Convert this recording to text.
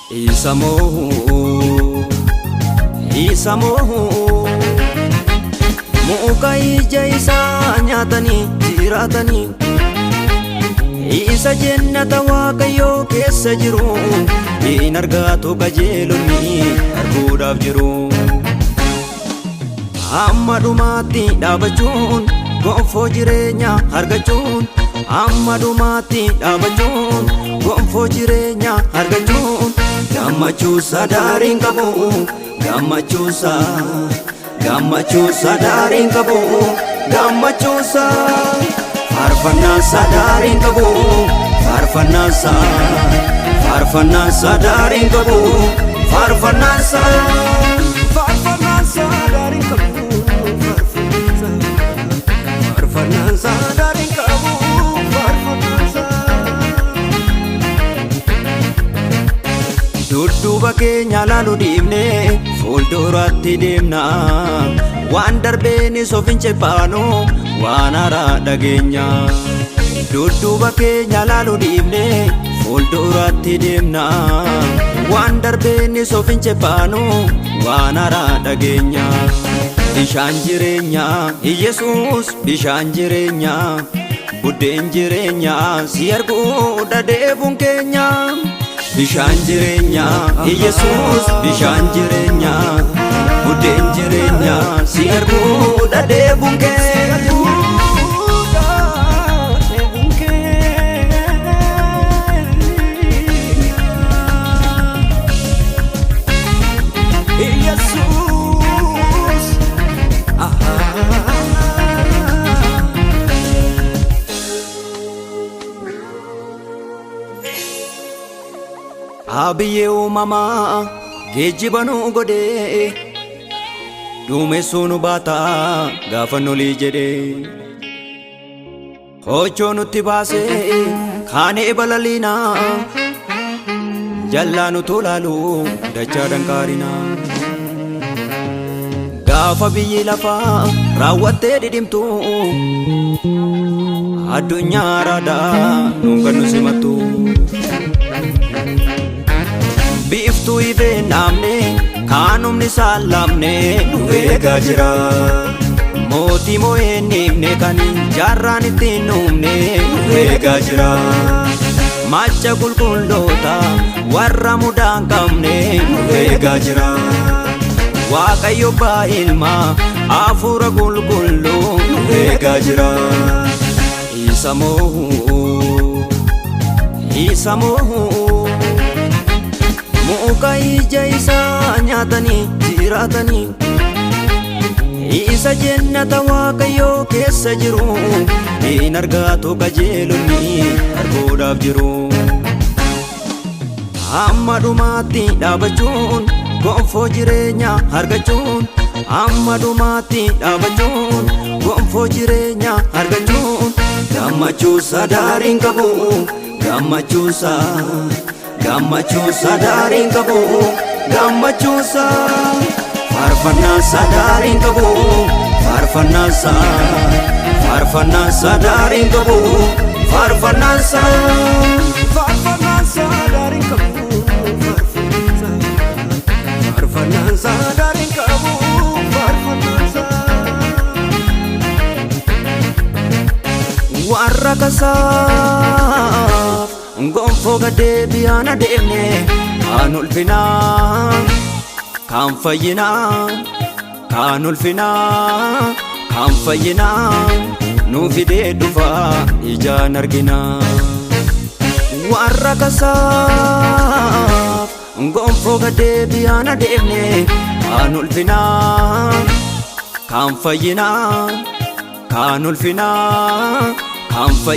Isa moo, isa moo, muka ija isaa nyaatanii jiraatanii, isa jennata Waaqayyoo keessa jiru hin argatu qajeelonni arguudhaaf jiru. Hamma dhumaatti dhaabachuun gonfoo jireenya argachuun, hamma dhumaatti dhaabachuun gonfoo jireenya argachuun, gammachuusa daariin qabu, gammachuusa, gammachuusa daariin qabu, gammachuusa, faarfannaansa daariin qabu, faarfannaansa, faarfannaansa daariin qabu, faarfannaansa, faarfannaansa daariin qabu, faarfannaansa, faarfannaansa daariin qabu, faarfannaansa. Dudduuba keenya laalu dhiibnee fuulduratti deemna. Waan darbeenis of hin ceephaanu, waan haaraa dhageenya. Dudduuba keenya laalu dhiibnee fuulduratti deemna. Waan darbeenis of hin ceephaanu, waan haaraa dhageenya. Bishaan jireenyaa Iyesuus, bishaan jireenyaa, buddeen jireenyaa, si arguu dhadeebuun keenya. Bishaan jireenyaa Iyesuus, bishaan jireenyaa, buddeen jireenyaa, si arguu dhadeebuun keenya. Yesus. Abiyyee uumamaa geejjiba nu godhee, duumessuu nu baata gaafa nolii jedhee, hochoo nutti baasee kaanee balaliinaa, jallaa nu tolaalu dachaa danqaarinaa. Gaafa biyyi lafaa raawwattee dhidhimtu, addunyaa raadaa nuun kan nu simattu. Biiftuu ifee dhaabne kaan humni isaan laamne nu eegaa jira. Mootii moo'ee niifne kan jaarraan ittiin uumne nu eegaa jira. Macha qulqulloota warra mudaa hin qabne nu eegaa jira. Waaqayyo abbaa, ilmaa, hafuura qulqulluu nu eegaa jira. Isa moo, isa moo, muka ija isaa nyaatanii jiraatanii, isa jennata Waaqayyoo keessa jiru hin argatu qajeelonni arguudhaaf jiru. Hamma dhumaatti dhaabachuun gonfoo jireenya argachuun, hamma dhumaatti dhaabachuun gonfoo jireenya argachuun, gammachuusa daariin qabu, gammachuusa, gammachuusa daariin qabu, gammachuusa, faarfannaansa daariin qabu, faarfannaansa, faarfannaansa daariin qabu, faarfannaansa. Faarfannaansa daariin qabu. Faarfannaansa. Faarfannaansa daariin qabu. Faarfannaansa. Warra kasaaf gonfoo gadeebi'aan adeemne, kaan ulfinaa, kaan fayyinaa, kaan ulfinaa, kaan fayyinaa nu fidee dhufa ijaan arginaa. Warra kasaaf gonfoo gadeebi'aan adeemne, kaan ulfinaa, kaan fayyinaa, kaan ulfinaa, kaan fayyinaa.